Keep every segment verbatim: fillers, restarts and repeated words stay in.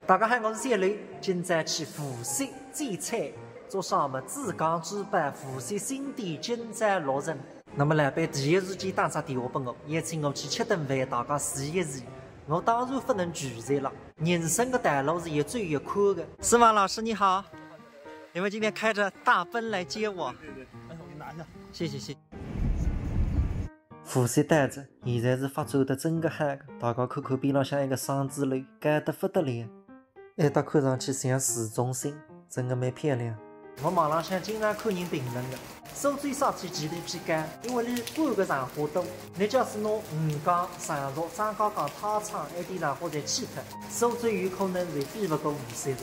大家好，我是谢磊，今朝去无锡聚餐，做啥么？珠江珠宝无锡新店今朝落成。那么老板第一时间打只电话拨我，邀请我去吃顿饭，大家聚一聚。我当然勿能拒绝了，人生个道路是一转一看个。司马老师你好，你们今天开着大奔来接我。对对，哎，我给你拿一下。谢谢谢谢。无锡到哉，现在是发展得真个好个，大家看看边浪向一个双子楼，高得勿得了。 埃搭看上去像市中心，真个蛮漂亮。我网浪向经常看人评论个，苏州啥体GDP高，因为伊管个场化多。侬假使拿吴江、常熟、张家港、太仓埃点场化侪去脱，苏州有可能侪比勿过无锡个。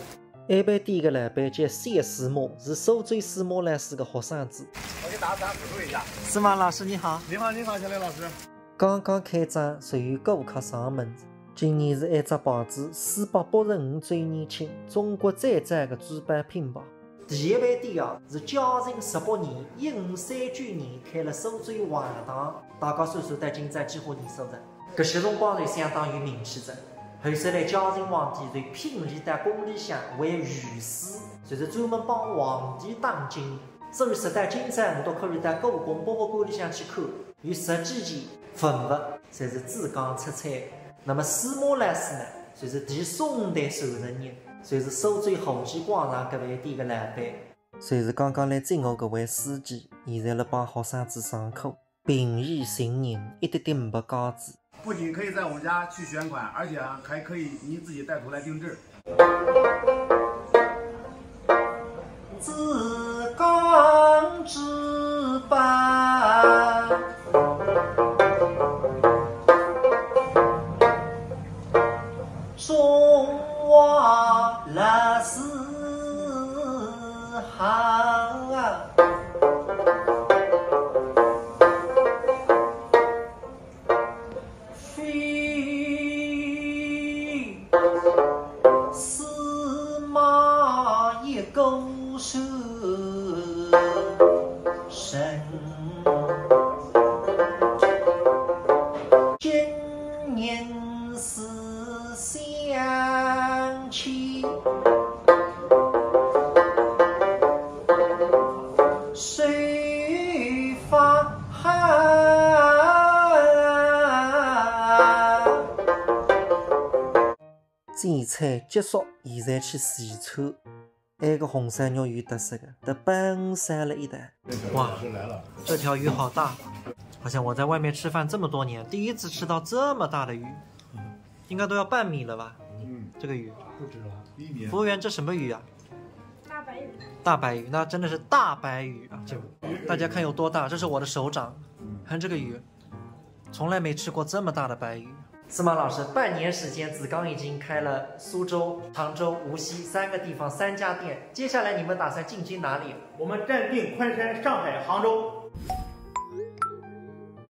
埃爿店个老板叫谢司马，是苏州司马老师个学生子。我给大家指路一下。司马老师你好。你好，你好，小刘老师。 刚刚开张就有顾客上门。今年是埃只牌子四百八十五周年庆，中国最早个珠宝品牌。第一爿店啊，是嘉靖十八年，一五三九年开了苏州横塘，大家算算到今朝几化年数哉？搿歇辰光就相当有名气哉。后首来嘉靖皇帝就聘伊到宫里向为御史，就是专门帮皇帝打更。所以直到今朝，我都可以到故宫博物馆里向去看， 有十几件文物，侪是珠江出产。那么司马老师呢，就是提宋代传承人，就是苏州河记广场搿爿店个老板。就是刚刚来接我搿位司机，现在辣帮学生子上课，平易近人，一点点没架子。 不仅可以在我们家去选款，而且还可以你自己带图来定制。珠江珠宝，中华历史好啊。 非司马一个传人，今日是相见。 谁发汗。聚餐结束，现在去聚餐。埃个红烧肉有特色个，搭本山了一道。哇，这条鱼好大，好像我在外面吃饭这么多年，第一次吃到这么大的鱼，应该都要半米了吧？嗯，这个鱼，不止了，一米。服务员，这什么鱼啊？ 大白鱼。大白鱼，那真的是大白鱼啊！这大家看有多大，这是我的手掌，看这个鱼，从来没吃过这么大的白鱼。司马老师，半年时间，子刚已经开了苏州、常州、无锡三个地方三家店，接下来你们打算进军哪里？我们暂定昆山、上海、杭州。